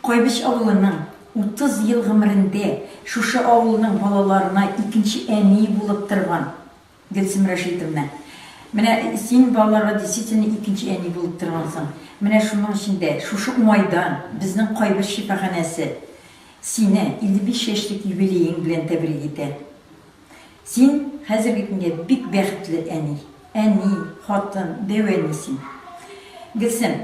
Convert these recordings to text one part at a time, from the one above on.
Кайбыч авылының 30 ел гомерендә шушы авылның балаларына икенче әни булып торган Гөлсем Рәшитовна. Менә син балаларга действительно икенче әни булып торгансың. Менә шуның өчен дә, шушы уңайдан безнең Кайбыч шифаханәсе сине 55 яшьлек юбилеең белән тәбрик итә. Син хәзерге көнгә бик бәхетле әни. Әни, хатын, дәү әни син. Гөлсем,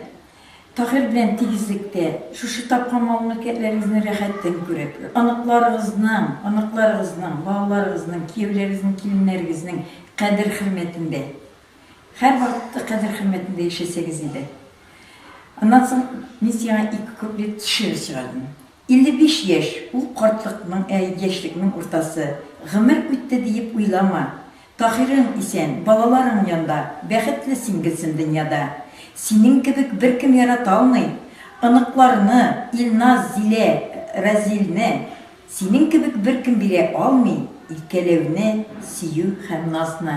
Таһир белән тигезлектә, шушы тапкан мал-мөлкәтләрегезне рәхәтен күреп, оныкларыгызның, оныкларыгызның, балаларыгызның, кияүләрегезнең, киленнәрегезнең кадер-хөрмәтендә, һәрвакытта кадер-хөрмәтендә яшәсәгез иде. Аннан соң мин сиңа ике куплет шигырь чыгардым. 55 яшь, ул картлыкның, ә яшьлекнең уртасы. Гомер үтте диеп уйлама. Таһирың исән, балаларың янда, Бәхетле син, Гөлсем, дөньяда. Синең кебек беркем ярата алмый Оныкларны, Илназ, Зилә, Разилне. Синең кебек беркем бирә алмый Иркәләүне, сөю һәм назны.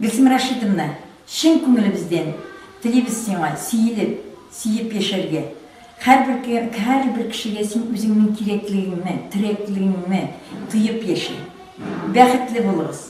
Гөлсем Рәшитовна, чын күңелебездән телибез сиңа сөелеп, сөеп яшәргә. Һәрбер һәрбер кешегә син үзеңнең кирәклегеңне, терәклегеңне тоеп яшә. Бәхетле булыгыз!